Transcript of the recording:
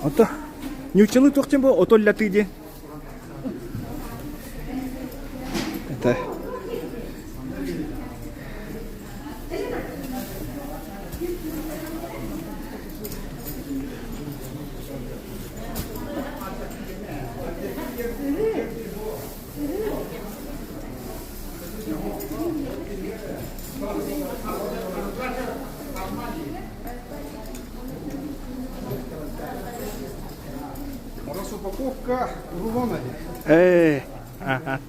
Ото ньууччалыы туох диэн бу отоллатыы диэн? Это Раз упаковка рулона. Э, ага.